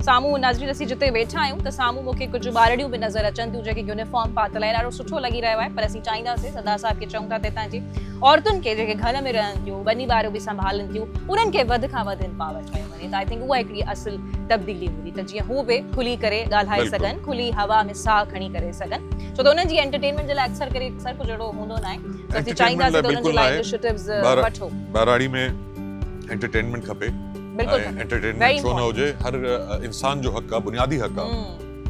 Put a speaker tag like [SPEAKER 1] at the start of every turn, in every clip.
[SPEAKER 1] سامهون ناظرين اسين جتي ويٺا آهيون ته سامهون مون کي ڪجهه ٻارڙيون به نظر اچن ٿيون جيڪي يونيفارم پاتل آهن ڏاڍو سٺو لڳي رهيو آهي پر اسين چاهينداسين سردار صاحب کي چئون ٿا ته هتان جي عورتن کي جيڪي گهر ۾ رهن ٿيون ٻني ٻارو به سنڀالن ٿيون انهن کي وڌ کان وڌ امپاور ڪيو وڃي ته I think اها هڪڙي اصل تبديلي هوندي ته جيئن هو به کلي ڪري ڳالهائي سگهن کلي هوا ۾ ساهه کڻي ڪري سگهن ڇو ته انهن جي انٽرٽينمينٽ جي لاء اڪثر ڪري اڪثر ڪجهه اهڙو هوندو ناهي ته اسين چاهينداسين ته انهن جي لاء انيشيٽوز وٺو.
[SPEAKER 2] ٻهراڙي ۾ انٽرٽينمينٽ کپي
[SPEAKER 1] بلڪل
[SPEAKER 2] ۽ انٽرٽينمينٽ ڇو نه هجي هر انسان جو حق آهي بنيادي حق آهي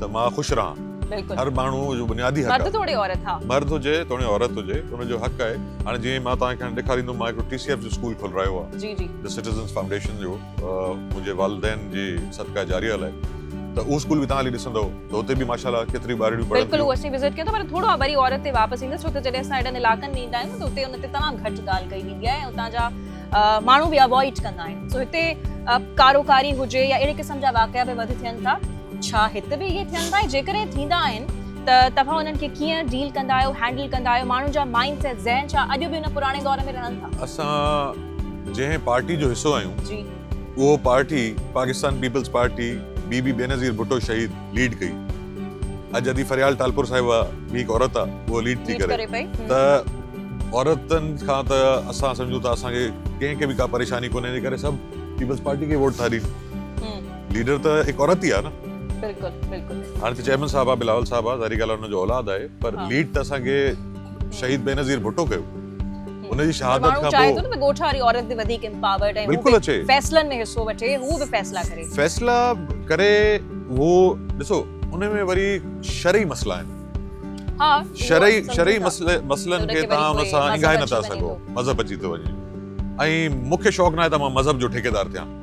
[SPEAKER 2] ته مان خوش رهان
[SPEAKER 1] بلڪل
[SPEAKER 2] هر ماڻهو جو بنيادي حق
[SPEAKER 1] مرد توڙي عورت ها
[SPEAKER 2] مرد هجي توڙي عورت هجي ان جو حق آهي هاڻي جيئن مان توهان کي ڏيکاريندم مان هڪڙو ٽي سي ايف جو اسڪول کولرايو آهي
[SPEAKER 1] جي جي
[SPEAKER 2] the citizens foundation جو منهنجي والدين جي صدقه جاريه لاء ته اهو اسڪول به توهان هلي ڏسندو ته اتي به ماشاء الله ڪيتريون ٻارڙيون پڙهن
[SPEAKER 1] بلڪل اهو اسين وزٽ ڪيو ته پر ٿورو وري عورت تي واپس ايندس ڇو ته جڏهن اسان اهڙن علائقن ۾ ايندا آهيون ته اتي ان تي تمام گهٽ ڳالهه ڪئي ويندي آهي ۽ اتان جا ماڻهو به اوائڊ ڪندا آهن سو هتي ڪاروڪاري هجي يا اهڙي قسم جا واقعا به وڌ ٿين ٿا ڇا هت به اهي ٿين ٿا ۽ جيڪڏهن ٿيندا آهن ته توهان انهن کي ڪيئن ڊيل ڪندا آهيو هينڊل ڪندا آهيو ماڻهن جا مائنڊ سيٽ ذهن ڇا اڄ به ان پراڻي دور ۾ رهن ٿا؟
[SPEAKER 2] اسان جنهن پارٽي جو حصو آهيون
[SPEAKER 1] جي.
[SPEAKER 2] اهو party Pakistan Peoples Party B B Benazir Bhutto شهيد ليڊ ڪئي اڄ ادي فريال ٽالپر صاحبه به هڪ عورت آهي اهو ليڊ ٿي
[SPEAKER 1] ڪري
[SPEAKER 2] ته عورتن کان ته اسان سمجهون ٿا اسان کي ڪنهن کي به ڪا پريشاني ڪونهي ان ڪري سڀ پيپلز پارٽي کي ووٽ ٿا ڏين ليڊر ته هڪ عورت ئي آهي نه
[SPEAKER 1] بلڪل بلڪل
[SPEAKER 2] هاڻي ته چيئرمين صاحب آهي بلاول صاحب آهي ظاهري ڳالهه آهي ان جو اولاد آهي پر ليڊ ته اسان کي شهيد بينظير ڀٽو ڪيو ان جي شهادت کان پوء
[SPEAKER 1] چاهي ٿو نه ڳوٺ واري عورت به وڌيڪ امپاورڊ ۽
[SPEAKER 2] بلڪل اچي
[SPEAKER 1] فيصلن ۾ حصو وٺي هو به فيصلا ڪري
[SPEAKER 2] فيصلا ڪري هو ڏسو ان ۾ وري شرعي مسئلا آهن شرعي شرعي مسئلن کي توهان ان سان اينگهائي نٿا سگهو مذهب اچي ٿو وڃي ۽ مون کي شوق ناهي ته مان مذهب جو ٺيڪيدار ٿيان.